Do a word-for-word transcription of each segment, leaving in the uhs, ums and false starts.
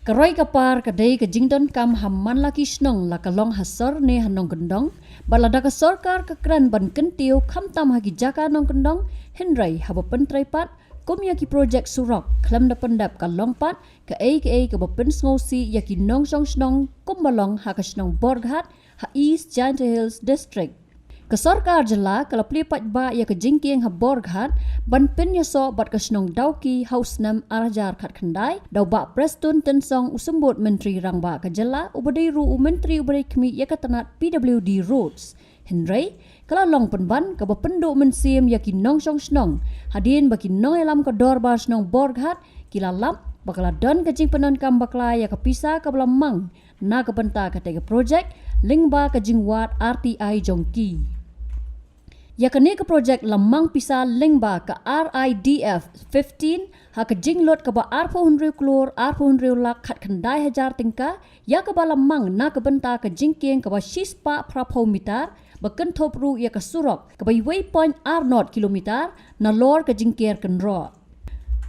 Ka roi ka par ka dei ka jingdonkam ha man la ki shnong, la ka long ha sor ne ha nongkyndong, bad lada ka sorkar ka kren ban kyntiew khamtam ha ki jaka nongkyndong, hynrei haba pyntrepat kum ïa ki projek surok, khlem da pyndep ka long pat kaei kaei kaba pynsngewsih ïa ki nongshong shnong, kumba long ha ka shnong Borghat, ha East Jaintia Hills District. Ka sorkar jylla ka la plie paidbah ïa ka jingkieng ha Borghat ban pynïasoh bad ka shnong Dawki ha u snem ar hajar khatkhyndai da u Bah Prestone Tynsong, u Symbud Myntri Rangbah ka jylla, uba dei ruh u Myntri uba dei khmih ïa ka tnat P W D Roads. Hynrei ka la long pynban kaba pynduh mynsiem ïa ki nongshong shnong, hadien ba ki nongïalam ka dorbar shnong Borghat ki la lap ba ka la don ka jingpyndonkam bakla ïa ka pisa kaba la mang na ka bynta katei ka projek lyngba ka jingwad R T I jong ki. Ïa kane ka projek la mang pisa lyngba ka R I D F fifteen ha ka jinglut kaba arphew hynriew klur arphew hynriew lak khatkhyndai hajar tyngka, ïa kaba la mang na ka bynta ka jingkieng kaba shispah phraphew mitar, ba kynthup ruh ïa ka surok kaba wei point ar not kilometer nalor ka jingker kynroh.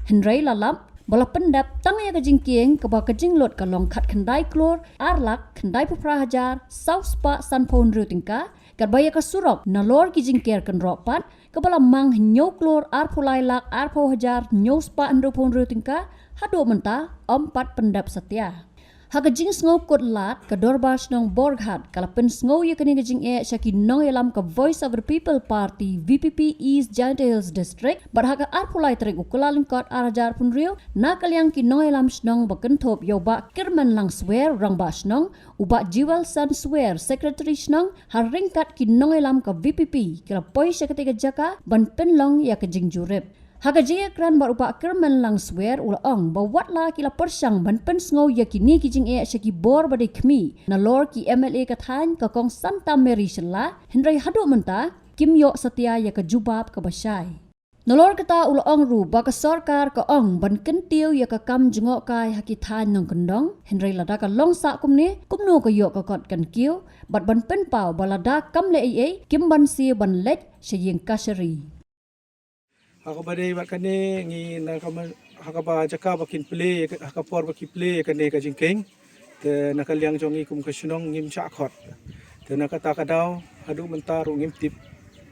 Hynrei la lap ba la pyndep tang ïa ka jingkieng kaba ka jinglut ka long khatkhyndai klur ar lak khyndaiphew phra hajar sawspah sanphew hynriew tyngka, katba ïa ka surok nalor ki jingker kynroh pat kaba la mang hynñiew klur arphew lai lak arphew hajar hynñiewspah hynriewphew hynriew tyngka, haduh mynta ym pat pyndep satia. Ha ka jingsngew kut lad, ka dorbar shnong Borghat ka la pynsngew ïa kane ka jingeh sha ki nongïalam ka Voice of the People Party, V P P, East Jaintia Hills District, bad ha ka arphew lai tarik u Kyllalyngkot ar hajar phew hynriew, na ka liang ki nongïalam shnong ba kynthup ïa u Bah Kyrmenlang Swer, rangbah shnong, u Bah Jewelson Swer, secretary shnong, ha ryngkat ki nongïalam ka V P P, ki la poi sha katei ka jaka ban pynlong ïa ka jingjurip. Ha ka jingïakren bad u Bah Kyrmenlang Swer u la ong ba wat la ki la pyrshang ban pynsngew ïa kine ki jingeh sha ki bor ba dei khmih nalor ki M L A ka thaiñ, ka Kong Santa Mary Shylla, hynrei haduh mynta kim ïoh satia ïa ka jubab kaba shai. Nalor kata u la ong ruh ba ka sorkar ka ong ban kyntiew ïa ka kam jngohkai ha ki thaiñ nongkyndong, hynrei lada ka long sah kumne, kumno ka ïoh ka kot kan kiew, bad ban pynpaw ba lada kam leh ei ei, kim banse ban leit sha ïing kashari. Ha kaba dei bad kane ngi na kaba, ha kaba jaka ba kin plie, ha ka por ba ki plie kane ka jingkieng. Te na ka liang jong ngi kum ka shnong ngim shah khot. Te na kata ka daw haduh mynta ruh ngim tip.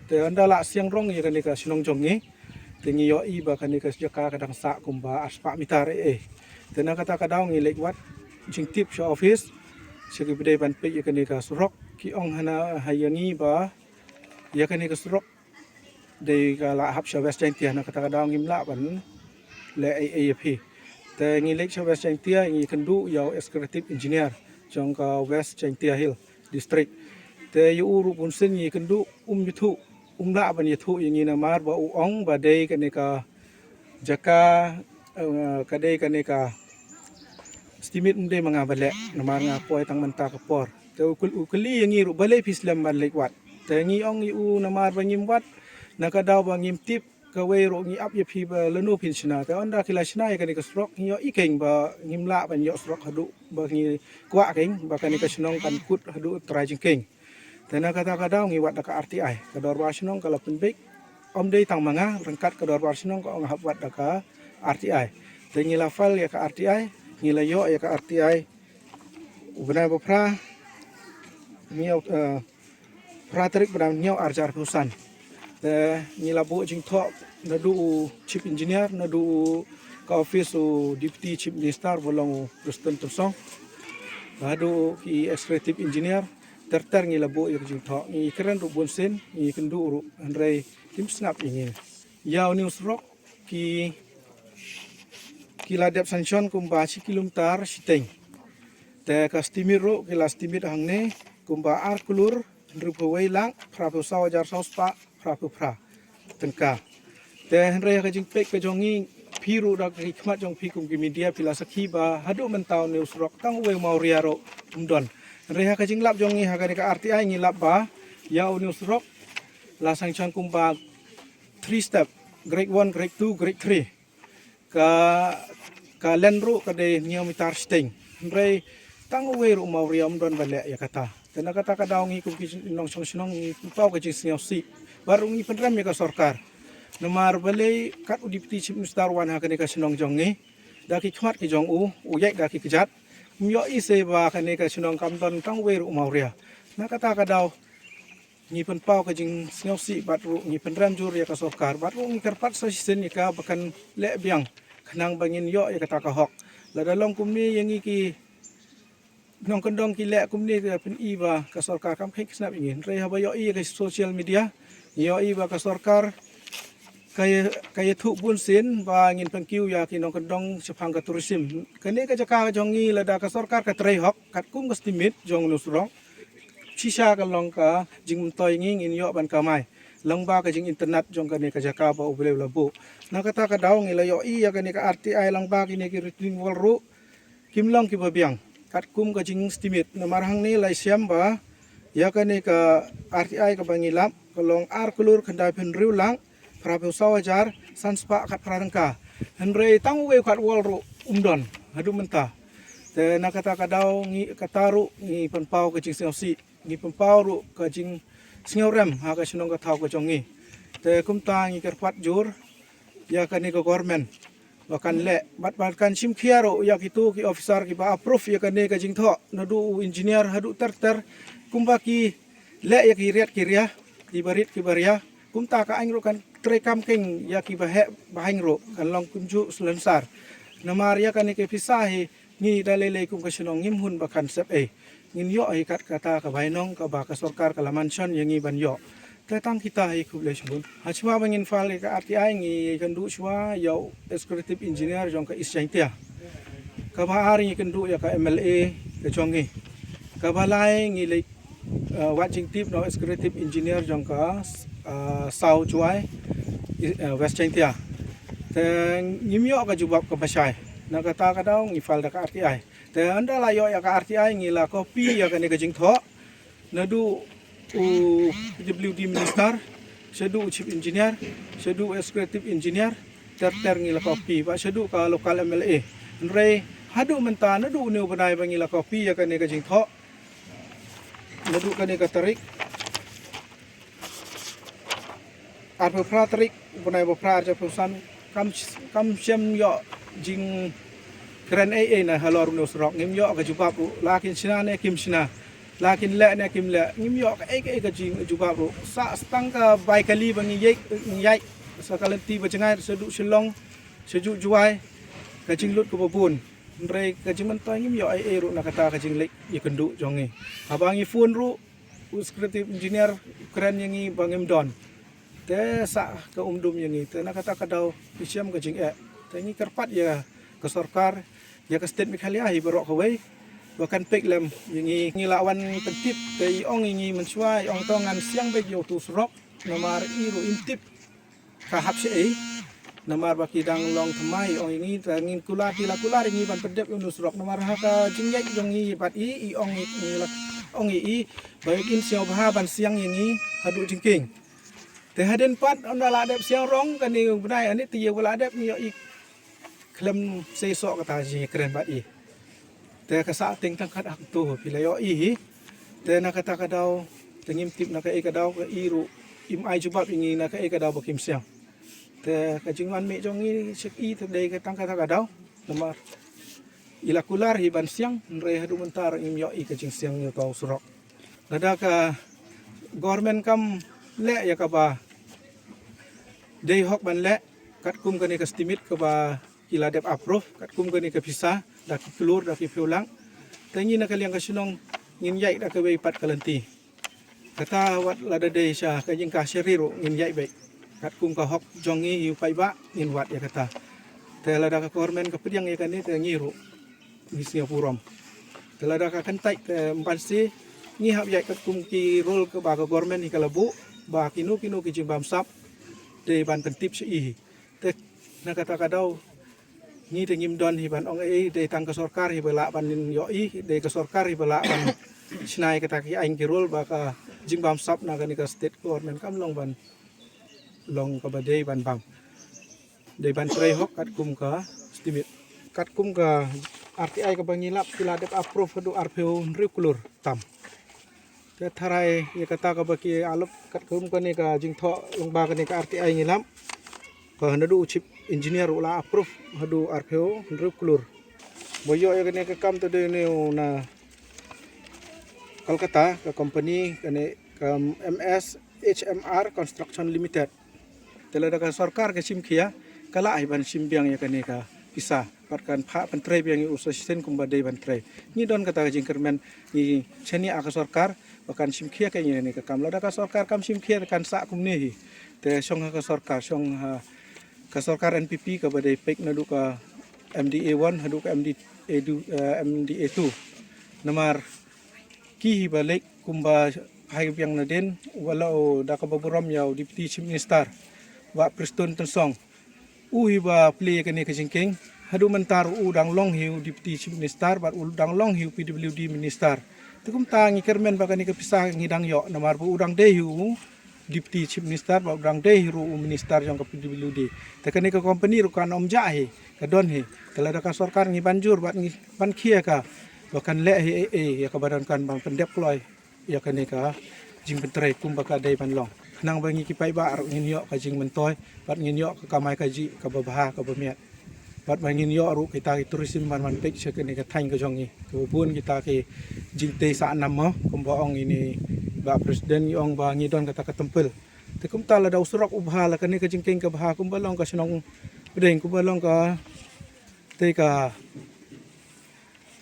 Te ynda la siang rong ïa kane ka shnong jong ngi, te ngi ïohi ba kane ka jaka ka dang sah kumba arspah mitar eh. Te na kata ka daw ngi leit wad jingtip sha office, sha ki ba dei ban peit ïa kane ka surok. Ki ong hana ha ïa ngi ba ïa kane ka surok dei ka la hap sha West Jaintia, na kata ka daw ngim lah ban leh ei ei ïa phi. Te ngi leit sha West Jaintia, ngi kynduh ïa u executive engineer jong ka West Jaintia Hill District. Te ïa u ruh bunsien ngi kynduh um ïathuh, um lah ban ïathuh ïa ngi namar ba u ong ba dei kane ka jaka, eh, ka dei kane ka estimate um dei ma nga ba leh, namar nga poi tang mynta ka por. Te u kyl-, u kylli ïa ngi ruh balei phi slem ban leit wad. Te ngi ong ïa u namar ba ngim wad, na ka daw ba ngim tip, kawei ruh ngi ap ïa phi ba lano phin shna. Te ynda ki la shna ïa kane ka surok, ngi ïohi keiñ ba ngim lah ban ïoh surok haduh ba ngi kwah keiñ ba kane ka shnong kan kut haduh trai jingkieng. Te na kata ka daw ngi wad da ka R T I. Ka dorbar shnong ka la pynbeit, ym dei tang ma nga, ryngkat ka dorbar shnong ka ong hap wad da ka R T I. Te ngi la file ïa ka R T I, ngi la ïoh ïa ka R T I u bnai ba phra, ngi, eh, phra tarik bnai hynñiew ar hajar arphew san. Te ngi la buh jingthoh naduh u Chief Engineer, naduh u ka office u Deputy Chief Minister ba long u Prestone Tynsong, haduh ki executive engineer, ter ter ngi la buh ïa ka jingthoh. Ngi kren ruh bunsien, ngi kynduh ruh, hynrei kim sngap ïa ngi. Ïa une u surok ki, ki la dep sanction kumba shi kilometer shiteng. Te ka estimate ruh ki la estimate hangne kumba ar klur hynriewphew wei lak phraphew saw hajar saw spah phraphew phra tyngka. Te hynrei ha ka jingpeit ka jong ngi, phi ruh da ki khmat jong phi kum ki media phi la sakhi ba haduh mynta une u surok tang uwei u mawria ruh um don. Hynrei ha ka jinglap jong ngi ha kane ka R T I ngi lap ba ïa une u surok la sanction kumba three step, grade one, grade two, grade three. Ka, ka length ruh ka dei hynñiew meter shiteng. Hynrei tang uwei ruh u mawria um don ban leh ïa kata. Te na kata ka daw ngi kum ki nongshong shnong ngi pynpaw ka jingsngewsih. Bad ruh ngi pynrem ïa ka sorkar. Namar balei kat u Deputy Chief Minister wan ha kane ka shnong jong ngi, da ki khmat ki jong u, u ïaid da ki kjat. Ym ïohi se ba kane ka shnong kam don tang wei ruh mawria. Na kata ka daw ngi pynpaw ka jingsngewsih bad ruh ngi pynrem jur ïa ka sorkar bad ruh ngi kyrpad sa shisien ïa ka ba kan leh biang khnang ba ngin ïoh ïa kata ka hok. Lada long kumne ïa ngi ki nongkyndong ki leh kumne ka pyn-i ba ka sorkar kam kheiñ khynnah ïa ngi. Hynrei haba ïohi ïa ka social media ngi ïohi ba ka sorkar ka ïa, ka ïathuh bun sien ba ngin pynkiew ïa ki nongkyndong shaphang ka tourism. Kane ka jaka ka jong ngi lada ka sorkar ka trei hok katkum ka estimate jong u surok, shisha ka long ka jingmyntoi ngi ngin ïoh ban kamai lyngba ka jinginternet jong kane ka jaka ba U Blei u la buh. Na kata ka daw ngi la ïohi ïa kane ka R T I lyngba kine ki retaining wall ruh kim long kiba biang katkum ka jingestimate. Namar hangne la shem ba ïa kane ka R T I kaba ngi lap ka long ar klur khyndai phew hynriew lak phra phew saw hajar san spah khatphra tyngka. Hynrei tang uwei u khat wall ruh um don haduh mynta. Te na kata ka daw ngi, kata ruh ngi pynpaw ka jingsngewsih, ngi pynpaw ruh ka jingsngewrem ha ka shnong ka thaw ka jong ngi. Te kumta ngi kyrpad jur ïa kane ka government ba kan leh bad ba kan shim khia ruh ïa kito ki officer kiba approve ïa kane ka jingthoh, naduh u engineer haduh ter ter, kumba ki leh ïa ki riat ki ria, ki barit ki baria. Kumta ka aiñ ruh kan trei kam keiñ ïa kiba heh ba haiñ ruh, kan long kumjuh salonsar. Namar ïa kane ka pisa hi ngi da lei lei kum ka shnong ngim hun ba kan sep ei. Ngin ïoh hi kat kata ka bainong kaba ka sorkar ka la mention ïa ngi ban ïoh. Te tang kita hi, khublei shibun. Hashwa ba ngin file ïa ka R T I ngi kynduh shwa ïa u executive engineer jong ka East Jaintia. Kaba ar ngi kynduh ïa ka M L A ka jong ngi. Kaba lai ngi leit, uh, wad jingtip na u executive engineer jong ka, uh, South Jowai, uh, West Jaintia. Te ngim ïoh ka jubab kaba shai. Na kata ka daw ngi file da ka R T I. Te ynda la ïoh ïa ka R T I ngi la copy ïa kane ka jingthoh naduh u P W D minister, shaduh u chief engineer, shaduh u executive engineer, ter ter ngi la copy, bad shaduh ka local M L A. Hynrei haduh mynta naduh une u bnai ba ngi la copy ïa kane ka jingthoh, naduh kane ka tarik arphew phra tarik u bnai ba phra arphew san, kam, kam shym ïoh jingkren ei ei na halor une u surok. Ngim ïoh ka jubab ruh, la kin shna ne kim shna, la kin leh ne kim leh, ngim ïoh kaei kaei ka jingjubab ruh. Sa tang ka bai kali ba ngi ïaid, ngi ïaid sa ka lynti ba jngai shaduh Shillong, shaduh Jowai, ka jinglut kaba bun. Hynrei ka jingmyntoi ngim ïoh ei ei ruh na kata ka jingleit ïakynduh jong ngi. Haba ngi phone ruh, u executive engineer u kren ïa ngi ba ngim don. Te sa ka um dum ïa ngi, te na kata ka daw ngi shem ka jingeh. Te ngi kyrpad ïa ka sorkar, ïa ka state Meghalaya hi baroh kawei ba kan peit lem ïa ngi. Ngi la wan pyntip, te i ong ïa ngi mynshuwa, i ong to ngan siang beit ïa utu u surok, namar i ruh im tip ka hap shaei. Namar ba ki dang long thymmai, i ong ïa ngi, te ngin kular, ki la kular ïa ngi ban pyndep ïa une u surok. Namar ha ka jingïaid jong ngi bad i, i ong ïa ngi, la ong ïa i ba kin sngewbha ban siang ïa ngi haduh jingkieng. Te hadien pat ynda la dep siang rong kane u bnai, ane te ïa ba la dep ngi ïohi khlem sei soh kata ka jingkren bad i. Te ka sah teng tang kat hangto phi la ïohi hi. Te na kata ka daw te ngim tip na kaei ka daw, ka i ruh im ai jubab ïa ngi na kaei ka daw ba kim siang. Te ka jingwan mih jong ngi sha i te dei ka tang kata ka daw. Namar i la kular hi ban siang, hynrei haduh mynta ruh ngim ïohi ka jingsiang ïa uta u surok. Lada ka government kam leh ïa kaba dei hok ban leh katkum kane ka estimate kaba ki la dep approve, katkum kane ka pisa da ki klur da ki phew lak, te ngi na ka liang ka shnong ngin ïaid da kawei pat ka lynti. Kata wat lada dei sha ka jingkashari ruh ngin ïaid beit. Katkum ka hok jong ngi ïa u paidbah ngin wad ïa kata. Te lada ka government ka pdiang ïa kane te ngi ruh ngi sngewburom. Te lada ka kyntait te ym ban sih, ngi hap ïaid katkum ki rule kaba ka government hi ka la buh ba kino kino ki jingbamsap dei ban pyntip sha i hi. Te na kata ka daw ngi te ngim don hi ban ong ei, dei tang ka sorkar hi ba lah ban ïohi, dei ka sorkar hi ba lah ban shna ïa kata ki aiñ ki rule ba ka jingbamsap na kane ka state government kam long ban, long kaba dei ban bam. Dei ban trei hok katkum ka estimate. Katkum ka R T I kaba ngi lap ki la dep approve haduh arphew hynriew klur tam. Te tharai ïa kata kaba ki alop katkum kane ka jingthoh lyngba kane ka R T I ngi lap, ka naduh u chief engineer u la approve haduh arphew hynriew klur. Ba ïoh ïa kane ka kam te dei ne u na Kolkata ka company kane ka M S H M R Construction Limited. Te lada ka sorkar ka shim khia ka lah hi ban shim biang ïa kane ka pisa bad kan phah ban trei biang ïa u sa shisien kumba dei ban trei. Ngi don kata ka jingkyrmen ngi shaniah ka sorkar ba kan shim khia ka ïa kane ka kam. Lada ka sorkar kam shim khia kan sah kumne hi. Te shong ha ka sorkar shong ha ka sorkar N P P kaba dei peit naduh ka M D A one haduh ka M D A two, eh, M D A two. Namar ki hi ba leit kumba hai biang nadien, u la u da kaba burom ïa u Deputy Chief Minister, Bah Prestone Tynsong. U hi ba plie kane ka jingkieng, haduh mynta u dang long hi u Deputy Chief Minister, bad u dang long hi u P W D Minister. Te kumta ngi kyrmen ba kane ka pisa ngi dang ïoh, namar ba u dang dei hi u Deputy Chief Minister, bad u dang dei hi ruh u Minister jong ka P W D. Te kane ka company ruh kan ym jah hi, ka don hi. Te lada ka sorkar ngi ban jur, bad ngi ban khia ka, ba kan leh hi ei ei, ïa kaba donkam ban pyndep kloi ïa kane ka jingpyntrei kumba ka dei ban long. Khnang ba ngi ki paidbah ruh ngin ïoh ka jingmyntoi, bad ngin ïoh ka kamai kajih kaba bha kaba miat. Bad ba ngin ïoh ruh kita ki tourism ban wan peit sha kane ka thaiñ ka jong ngi. Kaba bun kita ki jingtei sah nam mo, kumba ong ine Bah President ngi ong ba ngi don kata ka temple. Te kumta lada u surok u bha la kane ka jingkieng ka bha kumba long ka shnong pdeng kumba long ka tei ka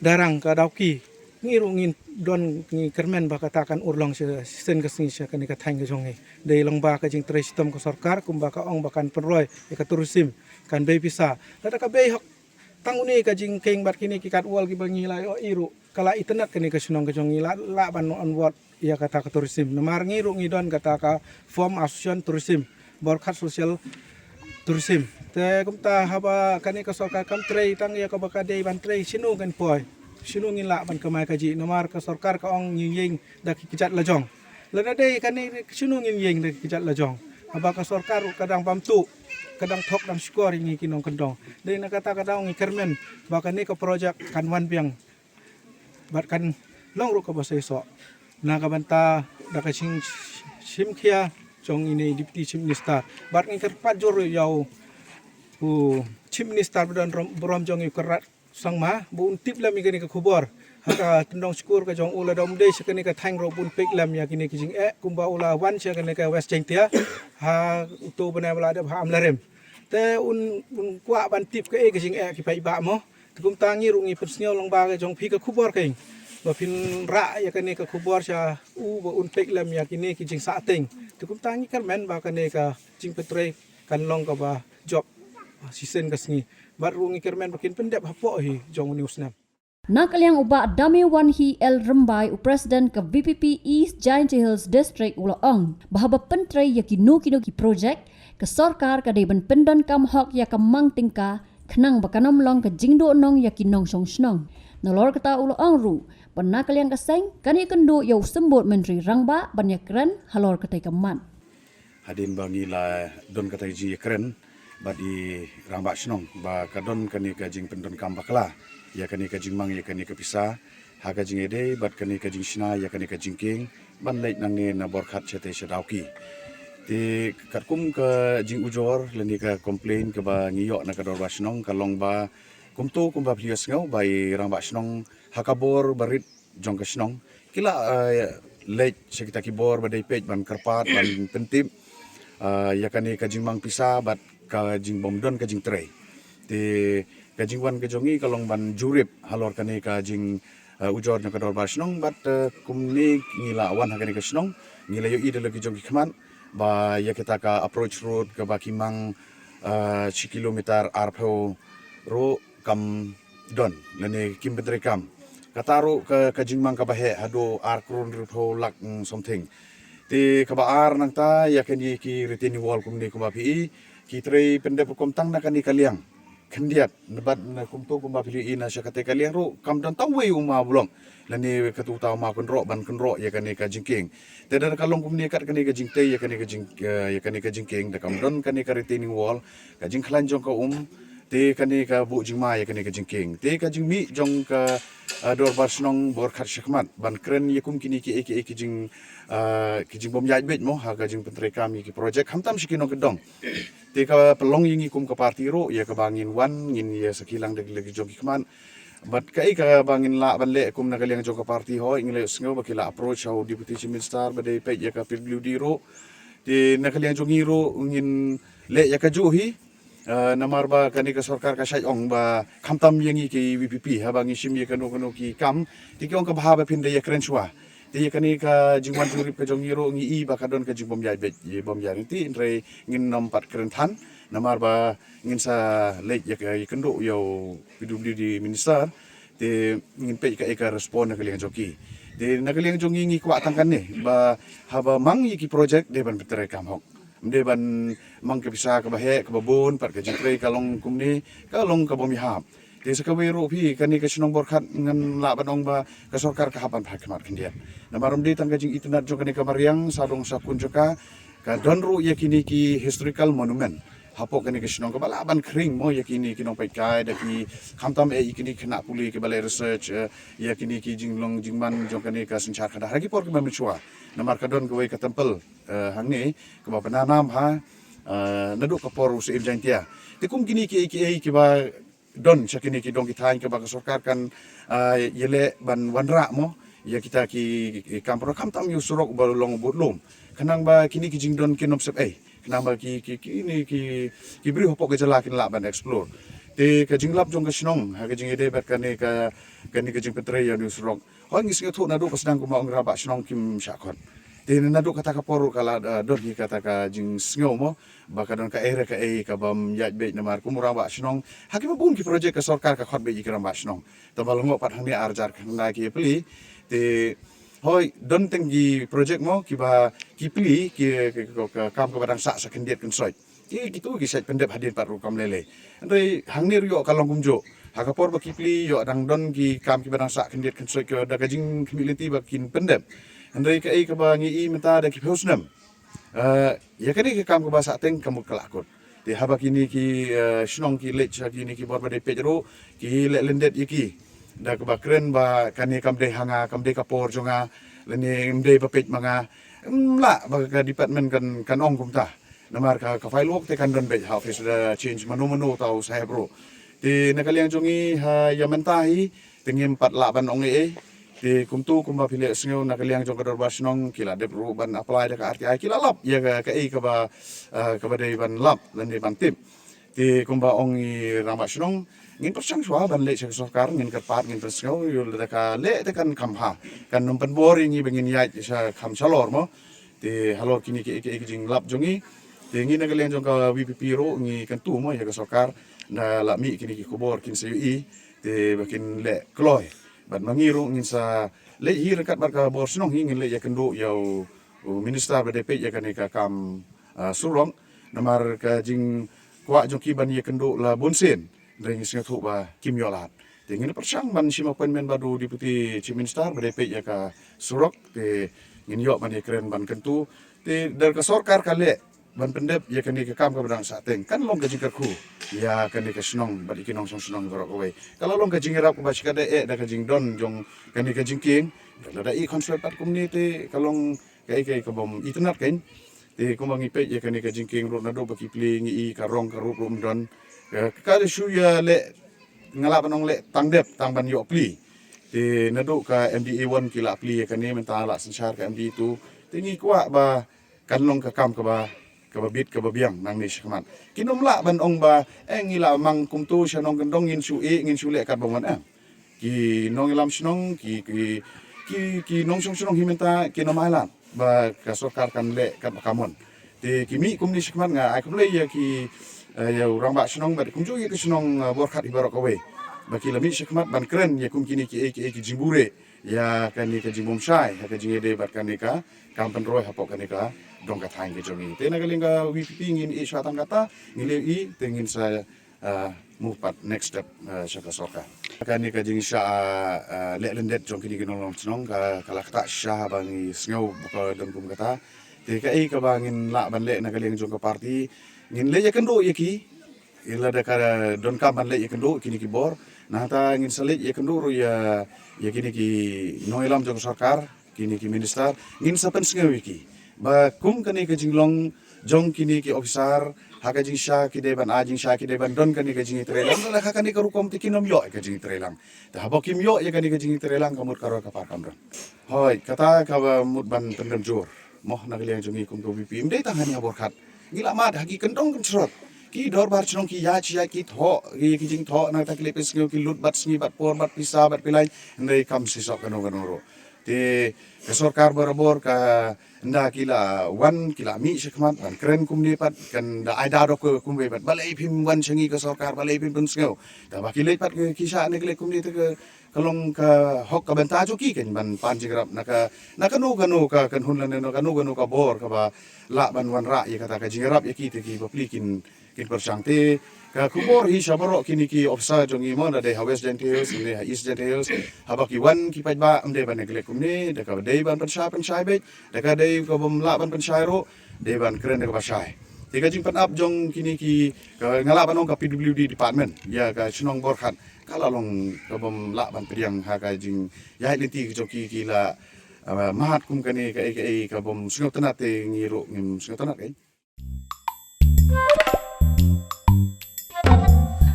Darrang ka Dawki. Ngi ruh ngin don ngi kyrmen ba kata kan urlong sha shisien ka sngi sha kane ka thaiñ ka jong ngi. Dei long ba ka jingtrei shitom ka sorkar kumba ka ong ba kan pynroi ïa ka tourism kan bei pisa. Lada ka bei hok tang une ka jingkieng bad kine ki katwal kiba ngi la ïohi ruh ka la itynnad kane ka shnong ka jong ngi la lah ban onboard ïa kata ka tourism. Namar ngi ruh ngi don kata ka form association tourism, Borkhat Social Tourism. Te kumta haba kane ka sorkar kam trei tang ïa kaba ka dei ban trei, shano ngin poi, shano ngin lah ban kamai kajih. Namar ka sorkar ka ong ngin ïeng da ki kjat lajong. Lada dei kane shano ngin ïeng da ki kjat lajong. Haba ka sorkar ka dang bam tuh, ka dang thok dang shukor ïa ngi ki nongkyndong. Dei na kata ka daw ngi kyrmen ba kane ka project kan wan biang bad kan long ruh kaba seisoh na ka bynta da ka jingshim khia jong ine i Deputy Chief Minister. Bad ngi kyrpad jur ïa u Chief Minister ba don burom jong ngi u Conrad Sangma ba un tip lem ïa kane ka khubor ha ka tyndong skur ka jong u, lada um dei sha kane ka thaiñ ruh ba un peit lem ïa kine ki jingeh kumba u la wan sha kane ka West Jaintia ha uto u bnai ba la dep ha Amlarem. Te un, un kwah ban tip kaei ka jingeh ki paidbah mo. Te kumta ngi ruh ngi pynsngew lyngba ka jong phi ka khubor keiñ ba phin rah ïa kane ka khubor sha u ba un peit lem ïa kine ki jingsahteng. Te kumta ngi kyrmen ba kane ka jingpyntrei kan long kaba jop shisien ka sngi. Bad ruh ngi kyrmen ba kin pyndep hapoh hi jong une u snem. Na ka liang u Bah Dame Wanhi L Rymbai, u President ka V P P East Jaintia Hills District, u la ong ba haba pyntrei ïa kino kino ki project, ka sorkar ka dei ban pyndonkam hok ïa ka mang tyngka khnang ba kan ym long ka jingduhnong ïa ki nongshong shnong. Nalor kata u la ong ruh ba na ka liang ka seng kan ïakynduh ïa u Symbud Myntri Rangbah ban ïakren halor katei ka mat. Hadien ba ngi la don kata ka jingïakren bad i Rangbah Shnong ba ka don kane ka jingpyndonkam bakla ïa kane ka jingmang ïa kane ka pisa ha ka jingïadei bad kane ka jingshna ïa kane ka jingkieng ban leit nangne na Borkhat shatei sha Dawki. Te katkum ka jingujor lane ka complain kaba ngi ïoh na ka Dorbar Shnong ka long ba kumto kumba phi ïohsngew ba i Rangbah Shnong ha ka bor barit jong ka shnong ki la, eh, leit sha kita ki bor ba dei peit ban kyrpad ban pyntip, eh, ïa kane ka jingmang pisa bad ka jingbymdon ka jingtrei. Te ka jingwan ka jong ngi ka long ban jurip halor kane ka jing, eh, ujor jong ka Dorbar Shnong bad, eh, kumne ngi la wan ha kane ka shnong ngi la ïohi da la ki jong ki khmat ba ïa kita ka approach road kaba ki mang, eh, shi kilometer arphew ruh kam don lane kim pyntreikam. Kata ruh ka, ka jingmang kaba heh haduh ar klur hynriewphew lak, mm, something. Te kaba ar nangta ïa kane ki retaining wall kumne kumba phi i ki trei pyndep rukom tang na kane ka liang khyndiat, na bad na kumto kumba phi i na sha kata ka liang ruh kam don tang wei u maw blong lane katu ta u maw kynroh ban kynroh ïa kane ka jingkieng. Te da ka long kumne kat kane ka jingtei ïa kane ka jing, eh, ïa kane ka jingkieng da kam don kane ka retaining wall, ka jingkhlaiñ jong ka um, te kane ka buh jingma ïa kane ka jingkieng. Te ka jingmih jong ka, ah, dorbar shnong bor khat shakhmat ban kren ïa kum kine ki ei ki ei ki jing, ah, ki jingbym ïaid beit mo ha ka jingpyntreikam ïa ki projek, khamtam sha ki nongkyndong. Te ka pynlong ïa ngi kum ka party ruh ïa kaba ngin wan ngin ïa sakhi lang da ki lade jong ki khmat. Bad kaei kaba ngin lah ban leh kum na ka liang jong ka party, hooid ngi la sngew ba ki la approach ha u Deputy Chief Minister ba dei peit ïa ka P W D ruh. Te na ka liang jong ngi ruh ngin leh ïa kajuh hi. Ah, namar ba kane ka sorkar ka shait ong ba khamtam ïa ngi ki V P P, haba ngi shim ïa kano kano ki kam, te ki ong ka bha ba phin da ïa kren shuwa. Te ïa kane ka jingwan jingïarap ka jong ngi ruh ngi i ba ka don ka jingbym ïaid beit, bym ïaid ryntih, hynrei ngin nym pat kren than. Namar ba ngin sa leit ïa ka, ïakynduh ïa u P W D minister. Te ngin peit kaei ka respond na ka liang jong ki. Te na ka liang jong ngi ngi kwah tang kane ba haba mang ïa ki projek dei ban pyntreikam hok. Ym dei ban mang ka pisa kaba heh kaba bun, pat ka jingtrei ka long kumne, ka long kabym ïahap. Te sa kawei ruh phi, kane ka shnong bor khat ngan lah ban ong ba ka sorkar ka hap ban phai khmat khyndiat. Namar ym dei tang ka jingitynnad jong kane ka mariang, sawdong sawkun jong ka, ka don ruh ïa kine ki historical monument hapoh kane ka shnong, kaba lah ban khring mo ïa kine ki nongpeitkai, da ki, khamtam eh ïa kine ki khynnah pule kiba leh research, eh, ïa kine ki jinglong jingman jong kane ka synshar khadar ha ki por kiba mynshuwa. Namar ka don kawei ka temple, eh, hangne kaba pynanam ha, eh, naduh ka por u Syiem Jaintia. Te kum kine ki ei ki ei kiba don sha kine ki dong ki thaiñ kaba ka sorkar kan, ah, ïaleh ban wanrah mo ïa kita ki, ki kam pynroi, khamtam ïa u surok uba long u bud lum. Khnang ba kine ki jingdon kin ym sep ei. Khnang ba ki, ki, kine ki, ki briew hapoh ka jylla kin lah ban explore. Te ka jinglap jong ka shnong ha ka jingïadei bad kane ka, kane ka jingpyntrei ïa une u surok, hooid ngi sngewthuh naduh ka sdang kumba ong rangbah shnong kim shah khot. Te naduh kata ka por ruh ka la, eh, don hi kata ka jingsngew mo ba ka don kaei re kaei kabym ïaid beit, namar kum u rangbah shnong ha kiba bun ki projek ka sorkar ka khot beit ïa ki rangbah shnong. Tangba lyngngoh pat hangne ar hajar khyndai ki ïa plie. Te hooid don tang ki projek mo kiba ki plie ki, ki, ki, ki kam kaba dang sah sa khyndiat khynsoit. Ki, kitu ki sait pyndep hadien pat ruh kam lei lei. Hynrei hangne ruh ïoh ka long kumjuh. Ha ka por ba ki plie ïoh dang don ki kam kiba dang sah khyndiat khynsoit, ki da ka jingkhmih lynti ba kin pyndep. Hynrei kaei kaba ngi i mynta da ki phew snem, eh, ïa kane ka kam kaba sah teng ka mut ka la kut. Te haba kine ki, eh, shnong ki leit sha kine ki bor ba dei peit ruh, ki leh lyndet ïa ki da kaba kren ba kane kam dei ha nga, kam dei ka por jong nga, lane ym dei ba peit ma nga. Ym lah ba ka department kan, kan ong kumta. Namar ka, ka file work te kan don beit ha office, da change mano mano uta u saheb ruh. Te na ka liang jong ngi ha ïa mynta hi te ngim pat lah ban ong ei ei. Te kumtu kumba phi la sngew na ka liang jong ka dorbar shnong ki la dep ruh ban apply da ka R T I, ki la lap ïa ka, kaei kaba, ah, kaba dei ban lap lane ban tip. Te kumba ong i rangbah shnong, ngin pyrshang shuwa ban leit sha ka sorkar, ngin kyrpad, ngin pynsngew, ïoh lada ka leh te kan kham bha. Kan nym pynbor ïa ngi ba ngin ïaid sha kham shalor mo. Te halor kine ki, ki, ki jinglap jong ngi, te ngi na ka liang jong ka V P P ruh ngi kyntu mo ïa ka sorkar, lada la mih kine ki khubor kin sa ïohi, te ba kin leh kloi. Bad ma ngi ruh ngin sa leit hi ryngkat bad ka bor shnong hi, ngin leit ïakynduh ïa u, u minister ba dei peit ïa kane ka kam, ah, surok. Namar ka jingkwah jong ki ban ïakynduh la bun sien, hynrei ngi sngewthuh ba kim ïoh lad. Te ngin pyrshang ban shim appointment bad u Deputy Chief Minister ba dei peit ïa ka surok, te ngin ïoh ban ïakren ban kyntu. Te lada ka sorkar ka leh ban pyndep ïa kane ka kam kaba dang sah teng, kan long ka jingkyrkhu ïa kane ka shnong bad ïa ki nongshong shnong baroh kawei. Ka la long ka jingïarap kaba shikatdei eh da ka jingdon jong kane ka jingkieng. Lada i consulate pat kumne te ka long kaei kaei kabym itynnad kein. Te kumba ngi peit ïa kane ka jingkieng ruh naduh ba ki plie ngi i ka rong ka rup ruh ym don. Ka, ka shu ïaleh, nga lah ban ong leh tang dep tang ban ïoh plie. Te naduh ka M D A one ki la plie ïa kane, mynta la synshar ka M D A two. Te ngi kwah ba kan long ka kam kaba, kaba bit kaba biang nangne shakhmat. Kin ym lah ban ong ba, eh, ngi la mang kumtu sha nongkyndong, ngin shu ïeh, ngin shu leh katba wan em. Ki nongïalam shnong, ki, ki, ki, ki nongshong shnong hi mynta kin ym ailad ba ka sorkar kan leh katba ka mon. Te ki mih kumne shakhmat, nga ai khublei ïa ki, eh, ïa u rangbah shnong bad kumjuh ïa ki shnong, eh, bor khat hi baroh kawei ba ki la mih shakhmat ban kren ïa kum kine ki, eh, ki, eh, ki jingbuhrieh ïa kane ka jingbymshai ha ka jingïadei bad kane ka kam pynroi hapoh kane ka dong ka thaiñ ka jong ngi. Te na ka liang ka V P P ngin ïeh shuwa tang kata, ngin ïeh, te ngin sa, ah, move pat next step, ah, sha ka sorkar. Kane ka jingshah, ah, ah, leh lyndet jong kine ki nongïalam shnong ka, ka la ktah shisha ba ngi sngew ba ka don kum kata. Te kaei kaba ngin lah ban leh na ka liang jong ka party, ngin leit ïakynduh ïa ki. Lada ka donkam ban leit ïakynduh kine ki bor, Nangta ngin sa leit ïakynduh ruh ïa, ïa kine ki nongïalam jong ka sorkar, kine ki minister, ngin sa pynsngew ïa ki ba kum kane ka jinglong jong kine ki officer, ha ka jingshisha ki dei ban, ha jingshisha ki dei ban don kane ka jingïatreilang, lada ha kane ka rukom te kin ym ïoh ïa ka jingïatreilang. Te haba kim ïoh ïa kane ka jingïatreilang, ka mut ka roi ka par kam don. Hooid, kata kaba mut ban pyndem jur mo na ka liang jong ngi kum ka VPP. Ym dei tang hangne ha Borkhat, ngi la mad ha ki kyndong kynshrot. Ki dorbar shnong ki ïaid shi ïaid ki thoh, ki, ki jingthoh na kata ki leh pynsngew, ki lut bad sngi bad por bad pisa bad pyllein, hynrei kam shisha kano kano ruh. Te ka sorkar barabor ka, ynda ki la wan, ki la mih shakhmat ban kren kumne pat, kan da ai da dok kumwei pat, balei phim wan sha ngi ka sorkar, balei phim pynsngew. Te haba ki leit pat ki shah ne ki leh kumne, te ka, ka long ka hok ka bynta jong ki kan ban pan jingïarap na ka, na kano kano ka kynhun lane na kano kano ka bor kaba lah ban wanrah ïa kata ka jingïarap ïa ki, te ki bapli kin, kin pyrshang. Te ka khubor hi sha baroh kine ki officer jong ngi mo, lada dei ha West Jaintia Hills ne ha East Jaintia Hills, haba ki wan ki paidbah, ym dei ban neglect kumne, da ka dei ban pynshai, pynshai beit, da ka dei ka bym lah ban pynshai ruh, dei ban kren da kaba shai. Te ka jingpynap jong kine ki, ka, nga lah ban ong ka PWD department ïa ka shnong Borkhat, ka la long ka bym lah ban pdiang ha ka jingïaid lynti jong ki, ki la, ah, mad kum kane, kaei kaei ka bym sngewtynnat, te ngi ruh ngim sngewtynnat kaei.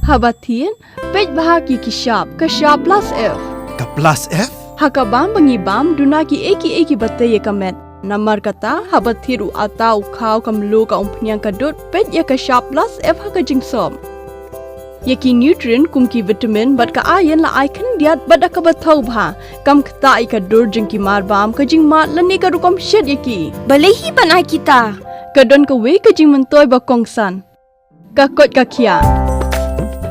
Haba thied, peit bha ki, ki shap, ka shap plus F. Ka plus F? Ha ka bam ba ngi bam, duna kiei kiei kiba tei ïa ka met. Namar kata, haba thied u atta, u khaw, ka mluh, ka umphniang, ka dud, peit ïa ka shap plus F ha ka jingsop. Ïa ki nutrient kum ki vitamin bad ka iron la ai khyndiat bad da kaba thaw bha, kam ktah ïa ka dur jong ki mar bam, ka jingmad lane ka rukom shet ïa ki. Balei hi ban ai kita? Ka don kawei ka jingmyntoi ba kongsan. Ka koit ka khiah.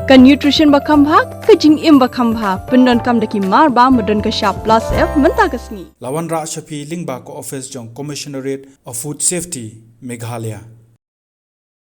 Ka nutrition ba kham bha, ka jingim ba kham bha, pyndonkam da ki mar bam ba don ka shap plus F mynta ka sngi. La wanrah sha phi lyngba ka office jong Commissionerate of Food Safety, Meghalaya.